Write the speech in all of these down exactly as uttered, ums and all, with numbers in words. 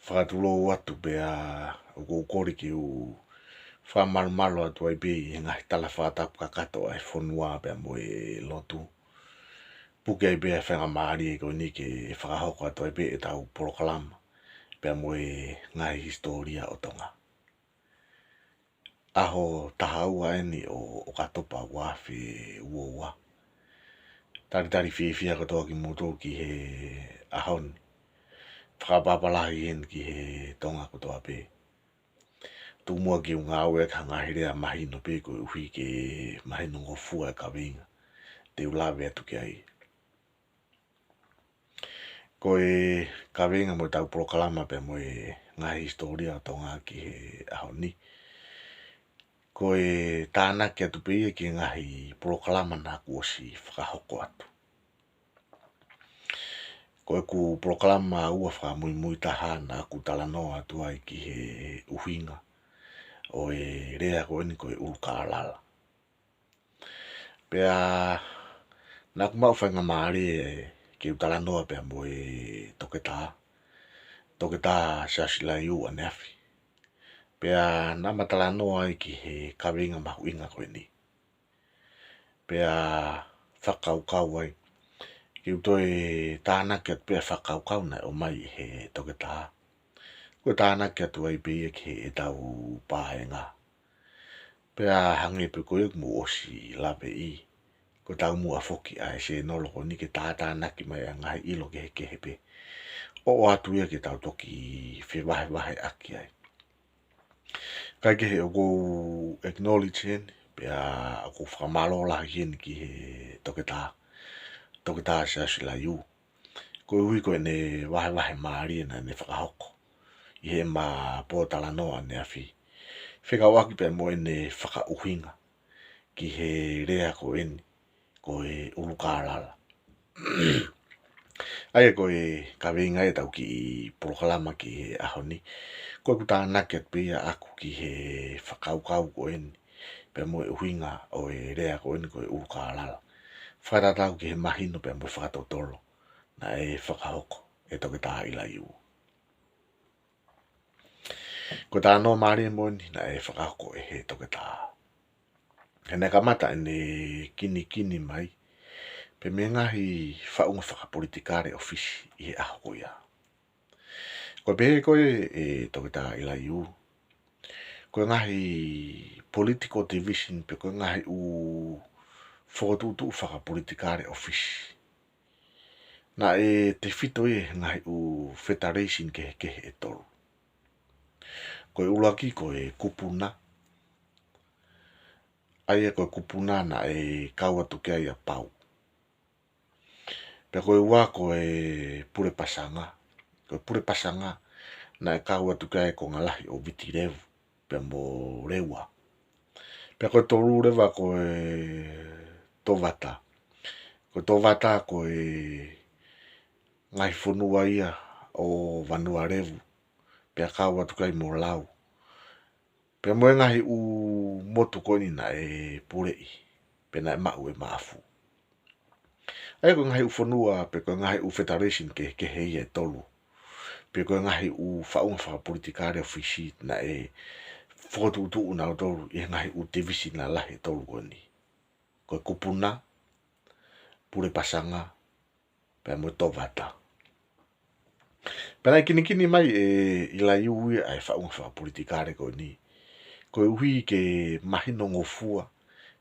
Fakatulou atu pea ʻoku ou kole ke u fakamalumalu atu ai pē ʻi he ngaahi tala fakatapu kakato ʻa e fonua pea mo e lotu. Puke ai pē ʻa e faingamālie ko eni ke fakahoko atu ai pē ʻetau polokalama pea mo e ngaahi hisitōlia ʻo Tonga. ʻAho taha ua eni ʻo ʻOkatopa ua afe ua ua. Talitali fiefia kotoa kimoutolu ki he ʻaho ni. Fakaʻapaʻapa lahi eni ki he Tonga kotoa pē. Tuku muʻa ke u ngāueʻaki ha ngaahi lea mahino pē koeʻuhi ke mahinongofua e kaveinga te u lave atu ki ai. Ko e kaveinga mo ʻetau polokalama pea mo e ngaahi hisitōlia ʻo Tonga ki he ʻaho ni, ko e tānaki atu pē ia ki he ngaahi polokalama naʻa ku ʻosi fakahoko atu. Ko ʻeku polokalama ua fakamuimui taha naʻa ku talanoa atu ai ki he ʻuhinga ʻo e lea ko eni ko e ʻUlukālala. Pea naʻa ku maʻu faingamālie ke u talanoa pea mo e toketā, Toketā Siaosi Laiu ʻaneafi. Pea naʻa ma talanoa ai ki he kaveinga mahuʻinga ko eni. Pea fakakaukau ai ke u toe tānaki atu pē ʻa e fakakaukau naʻe ʻomai ʻe he toketā. Ko e tānaki atu ai pē ia ki heʻetau paenga. Pea hangē pē ko ia kuo mou ʻosi laveʻi, ko e taumuʻa foki ʻa e sēnolo ko eni ke tātānaki mai ʻa e ngaahi ʻilo kehekehe pē, ʻo ʻoatu ia ke tau toki fevahevaheʻaki ai. Kae kehe, ʻoku ou acknowledge eni pea ʻoku ou fakamālō lahi eni ki he toketā, Toketā Siaosi Laiu, koeʻuhi ko ʻene vahevahe mālie naʻa ne fakahoko ʻi heʻema pōtalanoa ʻaneafi, fekauʻaki pea mo ʻene fakaʻuhinga ki he lea ko eni ko e ʻUlukālala. ʻA ia ko e kaveinga ʻetau kiʻi polokalama ki he ʻaho ni, ko ʻeku tānaki atu pē ia ʻaku ki he fakakaukau ko eni pea mo e ʻuhinga ʻo e lea ko eni ko e ʻUlukālala, fakatatau ki he mahino pea mo e fakatotolo naʻe fakahoko ʻe Toketā ʻIlaiū. Ko e talanoa mālie moʻoni naʻe fakahoko ʻe he toketā. He naʻe kamata ʻene kinikini mai pē mei he ngaahi faʻunga fakapolitikale ʻo Fisi ʻi he ʻaho ko ia. Ko e pehē ko ē ʻe Toketā ʻIlaiū, ko e ngaahi political division pe ko e ngaahi ʻū fokotuʻutuʻu fakapolitikale ʻo Fisi, naʻe tefito ia he ngaahi ʻū federation kehekehe ʻe tolu. Ko e ʻuluaki ko e Kupuna, ʻa ia ko e Kupuna naʻe kau atu ki ai ʻa Pau. Pea ko e ua ko e Pulepasanga. Ko e Pulepasanga naʻe kau atu ki ai Kongalahi ʻo Viti Levu pea mo Leua. Pea ko e tolu leva ko e Tovata. Ko e Tovata ko e ngaahi fonua ia ʻo Vanua Levu, pea kau atu ki ai mo Lau, pea mo e ngaahi ʻū motu ko eni naʻe puleʻi pe naʻe maʻu ʻe Maʻafu. ʻA ia ko e ngaahi ʻū fonua pe ko e ngaahi ʻū federation kehekehe ia ʻe tolu, pe ko e ngaahi ʻū faʻunga fakapolitikale ʻo Fisi naʻe fokotuʻutuʻu nautolu ʻi he ngaahi ʻū division lalahi ʻe tolu ko eni. Ko e Kupuna, Pulepasanga, pea mo e Tovata. Pea naʻe kinikini mai ʻe ʻIlaiū ia ʻa e faʻunga fakapolitikale ko eni, koeʻuhi ke mahinongofua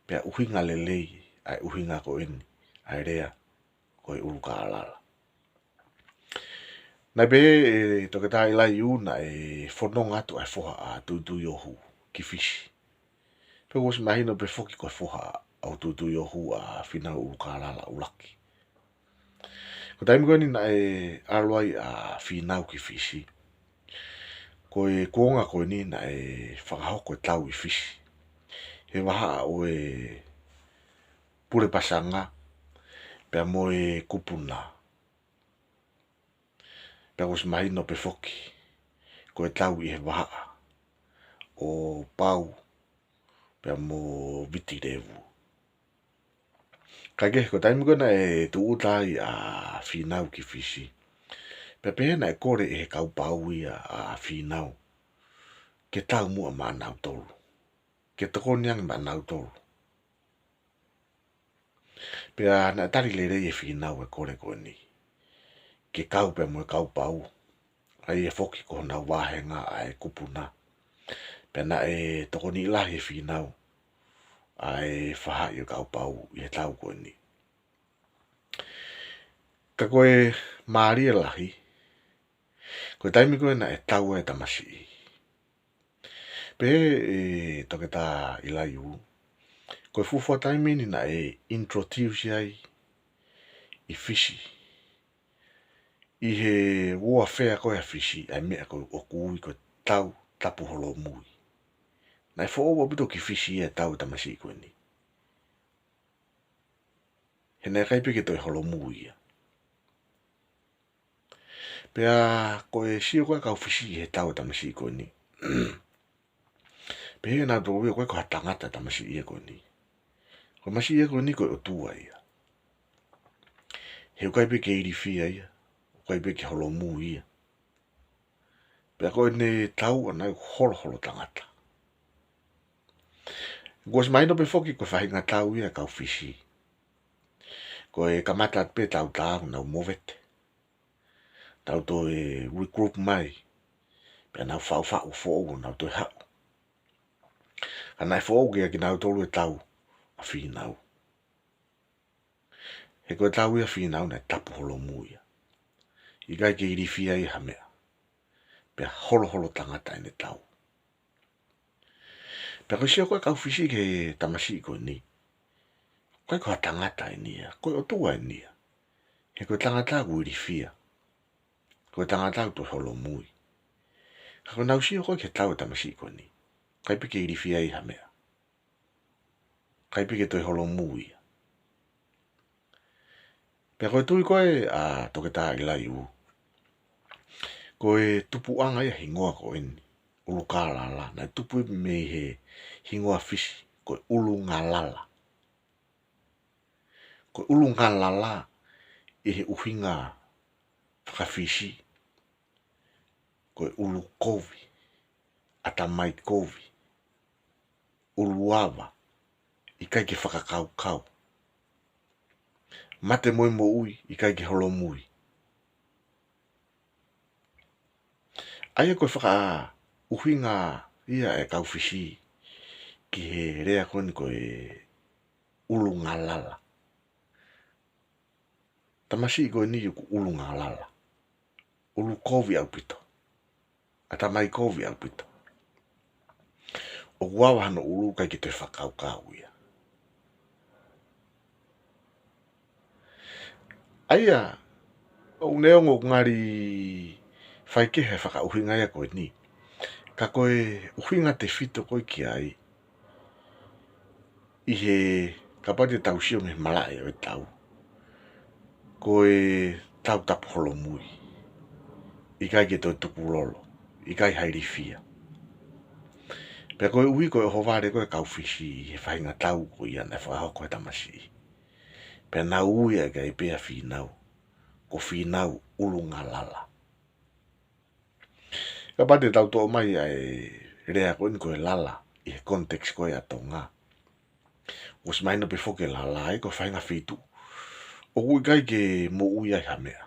pea ʻuhinga lelei ʻa e ʻuhinga ko eni ʻa e lea ko e ʻUlukālala. Naʻe pehē ʻe Toketā ʻIlaiū naʻe fononga atu ʻa e foha ʻa Tuituiohu ki Fisi. Pea kuo ʻosi mahino pē foki ko e foha ʻo Tuituiohu ʻa Fīnau ʻUlukālala ʻuluaki. Ko e taimi ko eni naʻe ʻalu ai ʻa Fīnau ki Fisi, ko e kuonga ko eni naʻe fakahoko e tau ʻi Fisi he vahaʻa ʻo e Pulepasanga pea mo e Kupuna. Pea kuo ʻosi mahino pē foki ko e tau ʻi he vahaʻa ʻo Pau pea mo Viti Levu. Kae kehe, ko e taimi ko ē naʻe tūʻuta ai ʻa Fīnau ki Fisi, Pea pehē naʻe kole ʻe he kau pau ia ʻa Fīnau ke tau muʻa maʻanautolu, ke tokoni ange maʻanautolu. Pea naʻe tali lelei ʻe Fīnau e kole ko eni, ke kau pea mo e kau pau, ʻa ia foki ko honau vāhenga ʻa e kupuna. Pea naʻe tokoniʻi lahi ʻe Fīnau ʻa e faʻahi ʻo e kau pau ʻi he tau ko eni. Ka ko e mālie lahi, ko e taimi ko ē naʻe tau ai e tamasiʻi, pehē ʻe Toketā ʻIlaiū, ko e fuofua taimi eni naʻe introduce ai ʻi Fisi, ʻi he uofea ko ē ʻa Fisi, ʻa e meʻa ko ē ʻoku ui ko e tau tapu holomui. Naʻe foʻou ʻaupito ki Fisi e tau e tamasiʻi ko eni, he naʻe ʻikai pē ke toe holomui ia. Pea ko e sio ko ē ʻa e kau Fisi ʻi he tau e tamasiʻi ko eni, pehē ʻe nautolu ia ʻoku ʻikai ko ha tangata e tamasiʻi ia ko eni. Ko e tamasiʻi ia ko eni ko e ʻotua ia. He ʻoku ʻikai pē ke ilifia ia, ʻoku ʻikai pē ke holomui ia. Pea ko ʻene tau ʻana ʻoku holoholo tangata. Kuo ʻosi mahino pē foki ko e faʻahinga tau ia ʻa e kau Fisi. Ko e kamata pē tau tā ʻoku nau movete, nau toe regroup mai, pea nau faʻufaʻu foʻou ʻo nau toe haʻu. Ka naʻe foʻou kia kinautolu e tau ʻa Fīnau, he ko e tau ia ʻa Fīnau naʻe tapu holomui ia. ʻIkai ke ilifia ia ha meʻa, pea holoholo tangata ʻene tau. Pea ko e sio ko ē ʻa e kau Fisi ki he tamasiʻi ko eni, ʻoku ʻikai ko ha tangata eni ia, ko e ʻotua eni ia. He ko e tangata ʻoku ilifia, ko e tangata ʻoku toe holomui. Ka ko ʻenau sio ko ē ki he tau e tamasiʻi ko eni, ʻikai pē ke ilifia ia ha meʻa, ʻikai pē ke toe holomui ia. Pea ko e tui ko ē ʻa Toketā ʻIlaiū, ko e tupuʻanga ia e hingoa ko eni, ʻUlungālala, naʻe tupu ia mei he hingoa Fisi ko e ʻulungalala. Ko e ʻulungalala ʻi he ʻuhinga faka-Fisi, ko e ʻulu kovi, ʻatamai kovi, ʻulu ava, ʻikai ke fakakaukau, mate mo e moʻui, ʻikai ke holomui. ʻA ia ko e fakaʻuhinga ia ʻa e kau Fisi ki he lea ko eni ko e ʻulungalala. Tamasiʻi ko eni ʻoku ʻulungalala, ʻulu kovi ʻaupito, ʻatamai kovi ʻaupito. ʻOku ava hano ʻulu, ʻikai ke toe fakakaukau ia. ʻA ia, ʻoku neongo ʻoku ngali faikehe e fakaʻuhinga ia ko eni, ka ko e ʻuhinga tefito ko ē ki ai, ʻi he, kapau te tau sio mei he malaʻe ʻo e tau, ko e tau tapu holomui, ʻikai ke toe tukulolo, ʻikai ha ilifia. Pea koeʻuhi ko e ʻohovale ko ē e kau Fisi ʻi he faʻahinga tau ko ia naʻe fakahoko ʻe he tamasiʻi, pea nau ui ʻe he kau pea Fīnau, ko Fīnau ʻulungalala. Kapau te tau toʻo mai ʻa e lea ko eni ko e lala ʻi he context ko ē ʻa Tonga, ʻosi mahino pē foki e lala ia ko e faʻahinga feituʻu ʻoku ʻikai ke moʻui ai ha meʻa.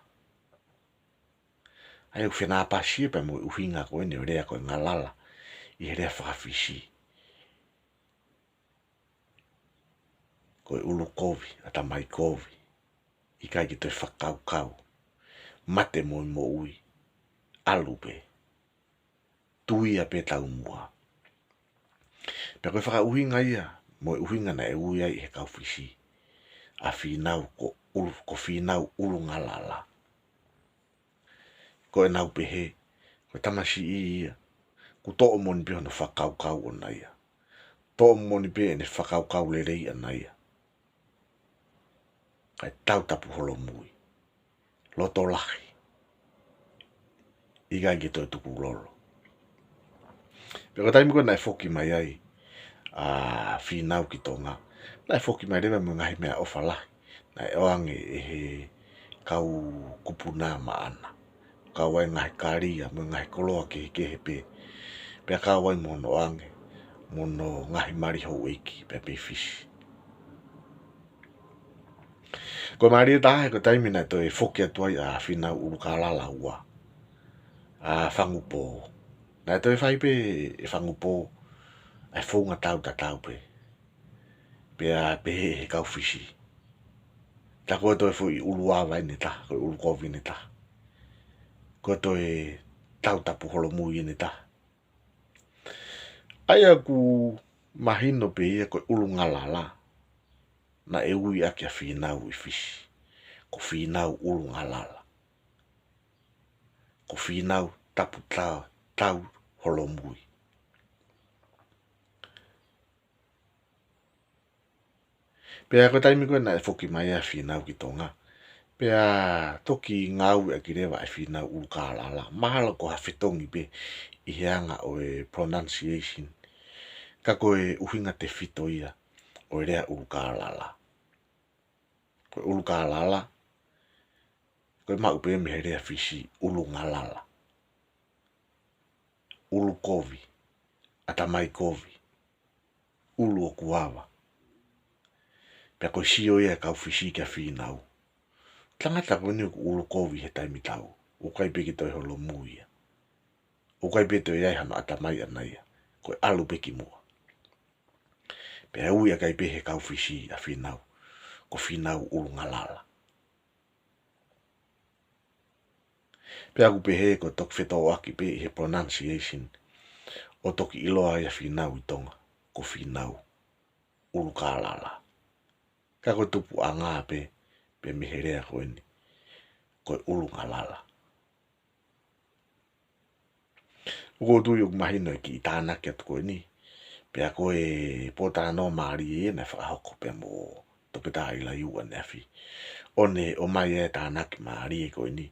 ʻA ia ʻoku fenāpasi ia pea mo e ʻuhinga ko eni ʻo e lea ko e ngalala ʻi he lea faka-Fisi. Ko e ʻulu kovi, ʻatamai kovi, ʻikai ke toe fakakaukau, mate mo e moʻui, ʻalu pē, tuia pē taumuʻa. Pea ko e fakaʻuhinga ia mo e ʻuhinga naʻe ui ai ʻe he kau Fisi ʻa Fīnau ko ʻulu, ko Fīnau ʻulungalala. Ko ʻenau pehē, ko e tamasiʻi ia ʻoku toʻo moʻoni pē hono fakakaukau ʻona ia, toʻo moʻoni pē ʻene fakakaukau lelei ʻana ia, kae tau tapu holomui, loto lahi, ʻikai ke toe tukulolo. Pea ko e taimi ko ē naʻe foki mai ai ʻa Fīnau ki Tonga, naʻe foki mai leva mo e ngaahi meʻaʻofa lahi naʻe ʻoange ʻe he kau kupuna maʻana, kau ai e ngaahi kalia mo e ngaahi koloa kehekehe pē, pea kau ai mo hono ʻoange mo hono ngaahi mali houʻeiki pea pē ʻi Fisi. Ko e mālie taha he ko e taimi naʻe toe foki atu ai ʻa Fīnau ʻUlukālala ua ʻa Fangupō, naʻe toe fai pē ʻe Fangupō ʻa e founga tau tatau pē. Pea pehē ʻe he kau Fisi, tā ko e toe foʻi ʻuluava ʻe taha, ko e ʻulukovi ʻe taha, ko e toe tau tapu holomui ʻe taha. ʻA ia ʻoku mahino pē ia ko e ʻUlungālala naʻe ui ʻaki ʻa Fīnau ʻi Fisi ko Fīnau ʻUlungālala, ko Fīnau tapu ta-, tau holomui. Pea ko e taimi ko ē naʻe foki mai ai ʻa Fīnau ki Tonga, pea toki ngāueʻaki leva ʻa e Fīnau ʻUlukālala. Mahalo ko ha fetongi pē ʻi he anga ʻo e pronunciation, ka ko e ʻuhinga tefito ia ʻo e lea ʻulukālala. Ko e ʻulukālala, ko e maʻu pē mei he lea Fisi ʻulungālala. ʻUlukovi, ʻatamai kovi, ʻulu ʻoku ava. Pea ko e sio ia ʻa e kau Fisi kia Fīnau, tangata ko eni ʻoku ʻulukovi he taimi tau, ʻoku ʻikai pē ke toe holomui ia, ʻoku ʻikai pē toe ʻi ai hano ʻatamai ʻaʻana ia, ko e ʻalu pē ki muʻa. Pea ui ʻaki ai pē ʻe he kau Fisi ʻa Fīnau ko Fīnau ʻUlungālala. Pea ʻoku pehē ko e toki fetōʻaki pē ʻi he pronunciation ʻo toki ʻiloa ai ʻa Fīnau ʻi Tonga ko Fīnau ʻUlukālala. Ka ko e tupuʻanga pē, pē mei he lea ko eni ko e ʻulungālala. ʻOku ou tui ʻoku mahino e kiʻi tānaki atu ko eni, pea ko e pōtalanoa mālie ia naʻe fakahoko pea mo Toketā ʻIlaiū ʻaneafi, ʻo ne ʻomai e tānaki mālie ko eni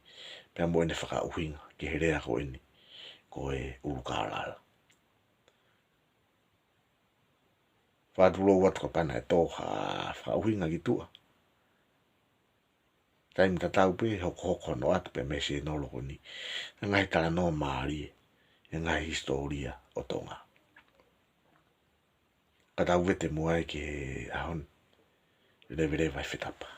pea mo ʻene fakaʻuhinga ki he lea ko eni ko e ʻulukālala. Fakatulou atu kapau naʻe tō ha fakaʻuhinga ki tuʻa. Taimi tatau pē hokohoko hono ʻoatu pē mei he sēnolo ko eni e ngaahi talanoa mālie, e ngaahi hisitōlia ʻo Tonga. Ka tau vete muʻa ai ki he ʻaho ni. Leveleva e fetapa.